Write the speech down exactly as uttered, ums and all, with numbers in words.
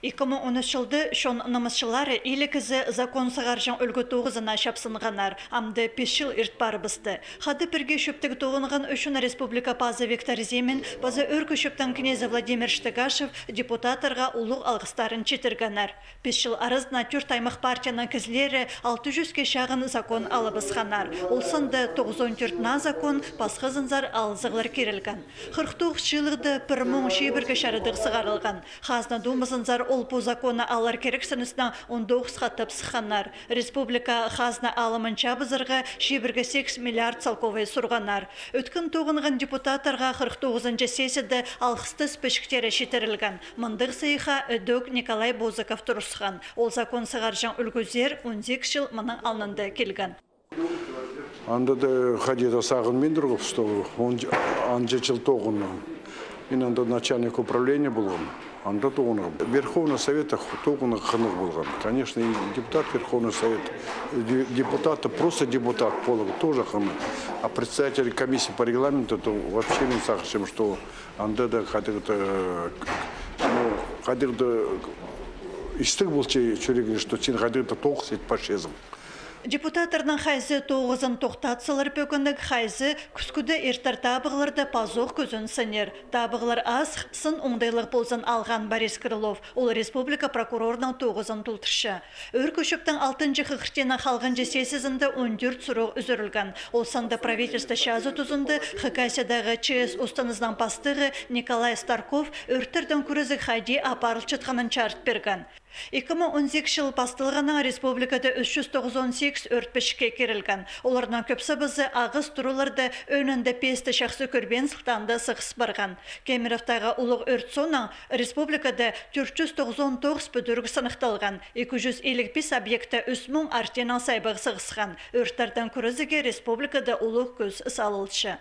Ікі муң он ӱс чылда чон нымысчылары илиг кізі закон сығарҷаң ӱлгӱ тоғызына чапсынғаннар, амды пис чыл ирт парыбысты. Хада пірге чӧптіг тоғынған ӱчӱн республика пазы Виктор Зимин паза Ӧӧркі Чӧптің кнезі Владимир Штыгашев депутаттарға улуғ алғыстарын читіргеннер. Пис чыл аразына тӧрт аймах партияның кізілері алты чӱске чағын закон алыбысханнар. Ол санда тоғызон тӧрт наа закон, пасхазынзар алызығлар кирілген. Хырых тоғыс чыылығда пір муң чибіргі чарадығ сығарылған. Хазна Думазынзар ол пу законны алар кирексініснең он тоғыс хатап сыхханнар. Республика хазна алымын чабызарға чибіргі сигіс миллиард салковай сурғаннар. Ӧткін тоғынған депутаттарға хырых тоғызынҷы сессияда алғыстас пічіктері читірілген. Мындағ сыйыхха ідӧк Николай Бузыков турысхан. Ол закон сығарҷаң ӱлгӱзер он сигіс чыл мының алнында килген. Анда даа хайди-да сағынмин турғам, что он, анҷа чыл тоғынғам. Мин анда начальник управления полғам. Анда тоғынғам. Верховный Совет тоғынарға хынығ полған. Конечно, и депутат Верховный Совет, де-, депутаты, просто депутат поларға тоже хынығ. А председатель комиссии по регламенту, то вообще мин сағынчам, что анда даа хайдағ-да, ну, хайдағ-да истіг полча чӱрегінде, что син хайдағ-да тоғыс ит парчазың. Депутаттарның хайзы тоғызын тохтатсалар пӧгінніг, хайзы кӱскӱде иртер табығларда пазох кӱзін сынир. Табығлар азых, сын оңдайлығ ползын алған Борис Крылов. Ол республика прокурорының тоғызын толдырча. Ӧӧркі Чӧптің алтынҷы хығыртынаң халғанҷы сессиязында он тӧрт сурығ ӱзӱрілген. Ол санда правительство чазы тузында Хакасиядағы ЧС устанызының пастығы Николай Старков ӧрттердең кӱрезіг хайди апарылчатханын чарыт пирген. Ікі муң он сигіс чыл пасталғаннаң республикада ӱс чӱс тоғызон сигіс ӧрт пічікке кирілген. Оларның кӧп сабазы ағас тураларда ӧӧнінде песті чахсы кӧрбеен сылтаанда сығыс парған. Кемеровтағы улуғ ӧрт соонаң республикада тӧрт чӱс тоғызон тоғыс пӱдіріг сыныхталған. Ікі чӱс илиг пис объектте ӱс муң артиенің сайбағы сығысхан. Ӧрттердең кӱрезіге республикада улуғ кӱс салылча.